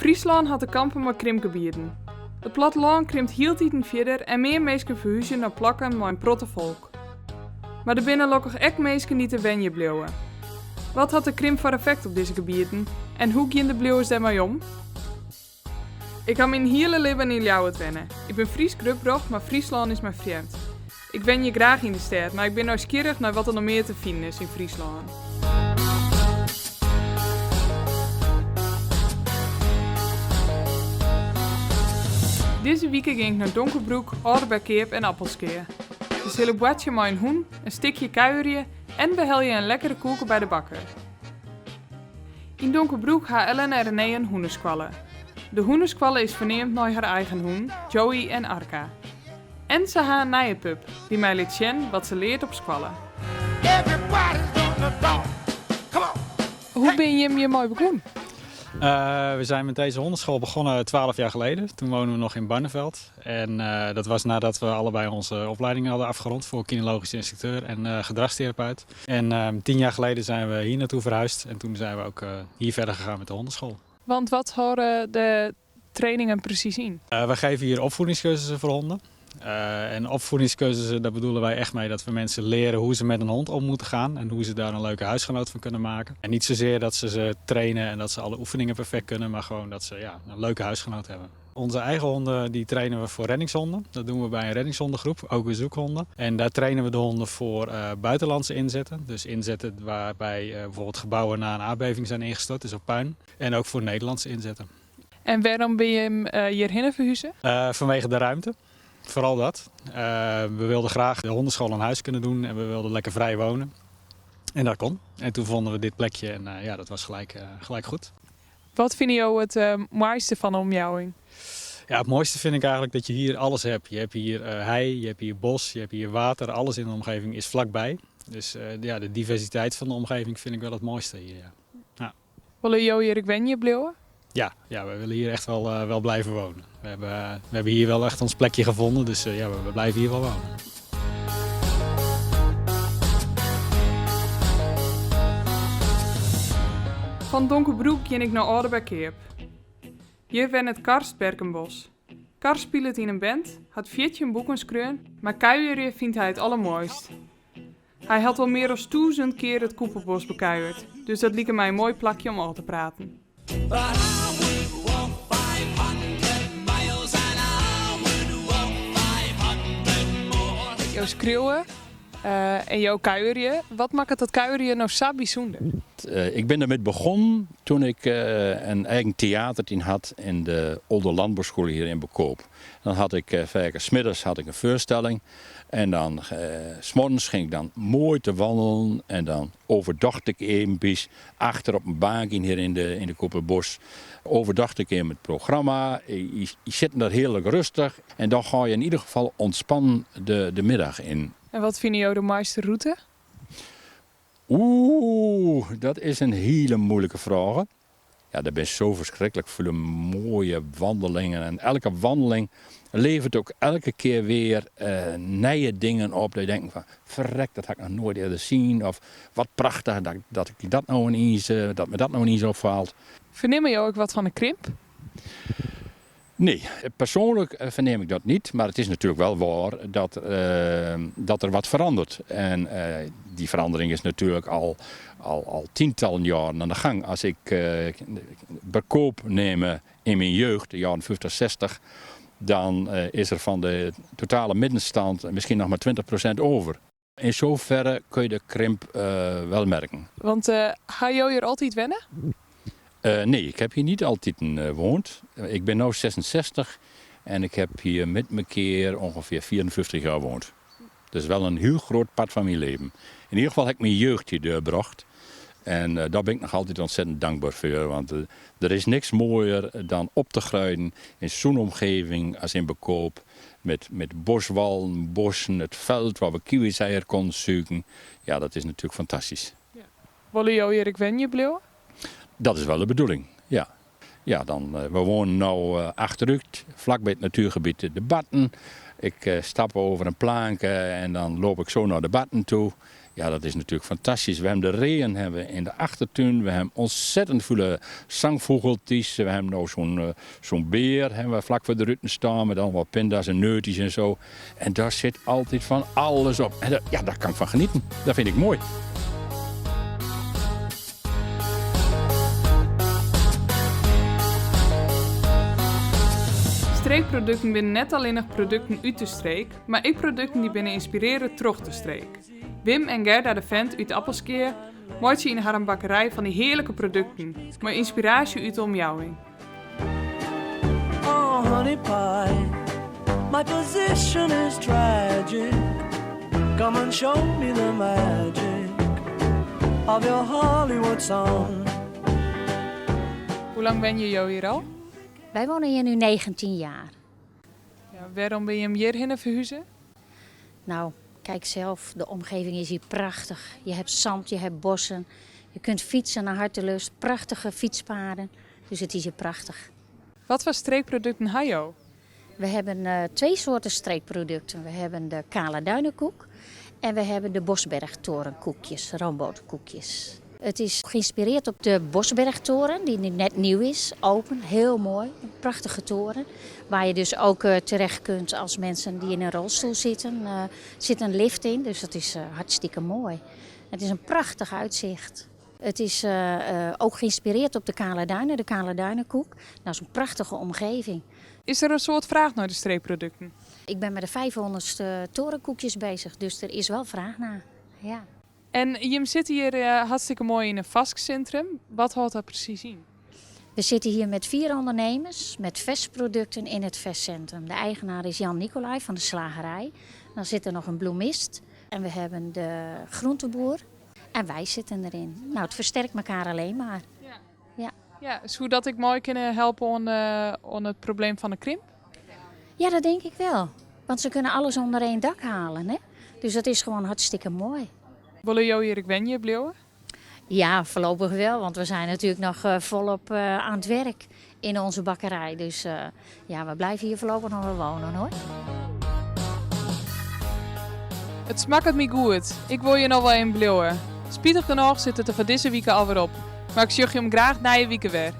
Fryslân hat te kampen mei krimpgebieten. It plattelân krimpt hieltiten fierder en mear minsken ferhúzje nei plakken mei in protte folk. Mar der binne lokkich ek minsken dy't der wenje bliuwe. Wat hat de krimp foar effekt op dizze gebieten en hoe gean de bliuwers dêrmei om? Ik ha myn hiele libben yn Ljouwert wenne. Ik bin Frysk grutbrocht, mar Fryslân is my frjemd. Ik wenje graach yn de stêd, mar ik bin nijsgjirrich nei wat der noch mear te finen is yn Fryslân. Dizze wike gean ik nei Donkerbroek, Aldeberkeap en Appelskea. We sille boartsje mei in hûn, in stikje kuierje en we helje in lekkere koeke by de bakker. Yn Donkerbroek ha Ellen en René in hûneskoalle. De hûneskoalle is ferneamd nei har eigen hûn, Joey en Arka. En se ha in nije pup, dy't my lit sjen wat se leart op skoalle. Hoe bin jim hjirmei begûn? We zijn met deze hondenschool begonnen 12 jaar geleden. Toen woonden we nog in Barneveld. En dat was nadat we allebei onze opleiding hadden afgerond voor kinologisch instructeur en gedragstherapeut. En 10 jaar geleden zijn we hier naartoe verhuisd en toen zijn we ook hier verder gegaan met de hondenschool. Want wat hâlde de trainingen presys yn? Wij geven hier opvoedingscursussen voor honden. En opvoedingscursussen, daar bedoelen wij echt mee dat we mensen leren hoe ze met een hond om moeten gaan en hoe ze daar een leuke huisgenoot van kunnen maken. En niet zozeer dat ze ze trainen en dat ze alle oefeningen perfect kunnen, maar gewoon dat ze ja, een leuke huisgenoot hebben. Onze eigen honden die trainen we voor reddingshonden. Dat doen we bij een reddingshondengroep, ook weer zoekhonden. En daar trainen we de honden voor buitenlandse inzetten. Dus inzetten waarbij bijvoorbeeld gebouwen na een aardbeving zijn ingestort, dus op puin. En ook voor Nederlandse inzetten. En wêrom binne jim hjirhinne ferhuze? Vanwege de ruimte. Vooral dat. We wilden graag de hondenschool aan huis kunnen doen en we wilden lekker vrij wonen. En dat kon. En toen vonden we dit plekje en ja, dat was gelijk goed. Wat fine jo it moaiste fan de omjouwing? Ja, het mooiste vind ik eigenlijk dat je hier alles hebt. Je hebt hier hei, je hebt hier bos, je hebt hier water. Alles in de omgeving is vlakbij. Dus ja, de diversiteit van de omgeving vind ik wel het mooiste hier. Ja. Ja. Wolle jo hjir ek wenje bliuwe? Ja, ja, we willen hier echt wel blijven wonen. We hebben hier wel echt ons plekje gevonden, dus ja, we blijven hier wel wonen. Fan Donkerbroek gean ik nei Aldeberkeap. Hjir wennet Karst Berkenbos. Karst spilet yn in band, hat 14 boeken skreaun, mar kuierje fynt hy it allermoaist. Hy hat al mear as 1000 kear it Koepelbos bekuierd, dus dat like my in moai plakje om ôf te praten. But I would walk 500 miles and I would walk 500 more. Jo skriuwe en jo kuierje. Wat makket dat kuierjen no sa bysûnder? Ik bin dermei begûn toen ik in eigen teaterteam hie yn de Olde Landbouwschool hier yn Berkeap. Dan hie ik faak smiddags hie ik in foarstelling en dan 's moarns gyng ik dan moai te wandeljen en dan overdacht ik even achter op in bankje hier yn de Koepelbos. Overdacht ik even it programma. Je sit dêr hearlik rêstich en dan gean je yn ieder gefal ûntspannen de middag yn. En wat fine jo de moaiste rûte? Oeh, dat is in hiele muoilike fraach. Ja, der binne sa ferskriklik folle moaie wannelingen. En elke wanneling leveret ek elke kear wer nije dingen op. Dat je tinke fan, ferrek, dat ha ik noch noait earder sjoen. Of wat prachtich dat ik dat no iens, dat my dat no iens opfalt. Fernimme jo ek wat fan de krimp? Nee, persoanlik fernim ik dat net. Mar it is natuerlik wol wier dat der wat feroaret. En dy feroaring is natuerlik al tsientallen jierren oan de gong. As ik Berkeap nim yn myn jeugd, de jierren 50, 60, dan is der fan de totale middenstân miskien noch mar 20% oer. Yn saferre kinne je de krimp wol merke. Want ha jo hjir altyd wenne? Nee, ik ha hjir net altyd wenne. Ik bin no 66 en ik ha hjir mei elkoar ûngefear 54 jier wenne. Dat is wol in hiel grut part fan myn libben. Yn ieder gefal ha ik myn jeugd hjir trochbrocht. En dêr bin ik noch altyd ûntsettend tankber foar. Want der is niks moaier dan op te groeien yn sa'n omjouwing as yn Berkeap. Met boswallen, bosken, it fjild wêr't we kiwizeier koene sykjen. Ja, dat is natuerlik fantastysk. Ja. Wolle jo hjir ek wenje bliuwe? Dat is wol de bedoeling, ja. Ja, dan, we wenje no achterút, flakby it natuergebiet de Barten. Ik stap oer in planke en dan loop ik sa nei de Barten ta. Ja, dat is natuerlik fantastysk. We hebben de reeën hebben we in de achtertún. We hebben ontzettend veel zangvogeltjes. We hebben nou zo'n zo'n beer hebben we vlak voor de ruten staan met allemaal pinda's en neutjes en zo. En daar zit altijd van alles op. En dat, ja, daar kan ik van genieten. Dat vind ik mooi. Streekprodukten binne net allinnich produkten út de streek, mar ek produkten dy't binne ynspirearre troch de streek. Wim en Gerda de Vent út Appelskea meitsje yn harren bakkerij fan dy hearlike produkten, mei ynspiraasje út de omjouwing. Oh, honey pie, my position is tragic. Come and show me the magic of your Hollywood song. Hoe lang wenje jo hjir al? Wy wenje hjir nu 19 jaar. Ja, wêrom binne jim hjirhinne ferhuze? Nou, kijk zelf, de omgeving is hier prachtig. Je hebt zand, je hebt bossen. Je kunt fietsen naar hartelust, prachtige fietspaden. Dus het is hier prachtig. Wat foar streekprodukten ha jo? We hebben uh, twee soorten streekproducten. We hebben de kale duinenkoek en we hebben de Bosbergtorenkoekjes, roomboterkoekjes. Het is geïnspireerd op de Bosbergtoren, die nu net nieuw is, open, heel mooi. Een prachtige toren, waar je dus ook uh, terecht kunt als mensen die in een rolstoel zitten. Uh, zit een lift in, dus dat is uh, hartstikke mooi. Het is een prachtig uitzicht. Het is ook geïnspireerd op de Kale Duinen, de Kale Duinenkoek. Dat is een prachtige omgeving. Is der in soad fraach nei de streekprodukten? Ik ben met de 500ste torenkoekjes bezig, dus der is wel fraach nei. Ja. En jim sitte hjir uh, hartstikke moai yn in farsk-sintrum. Wat hâldt dat presys yn? We zitten hier met vier ondernemers met versproducten in het verscentrum. De eigenaar is Jan Nicolai van de slagerij. Dan zit er nog een bloemist en we hebben de groenteboer. En wij zitten erin. Nou, het versterkt elkaar alleen maar. Ja. Ja. Ja, soe dat ek mei kinne helpe oan, uh, oan it probleem fan de krimp? Ja, dat denk ik wel. Want ze kunnen alles onder één dak halen. Hè? Dus dat is gewoon hartstikke mooi. Wolle jo hjir ek wenje bliuwe? Ja, voorlopig wel. Want we zijn natuurlijk nog uh, volop uh, aan het werk in onze bakkerij. Dus uh, ja, we blijven hier voorlopig nog wel wonen hoor. It smakket my goed. Ik wol hjir noch wol even bliuwe. Spitich genôch sit it der foar dizze wike alwer op. Mar ik sjoch jim graach nije wike wer.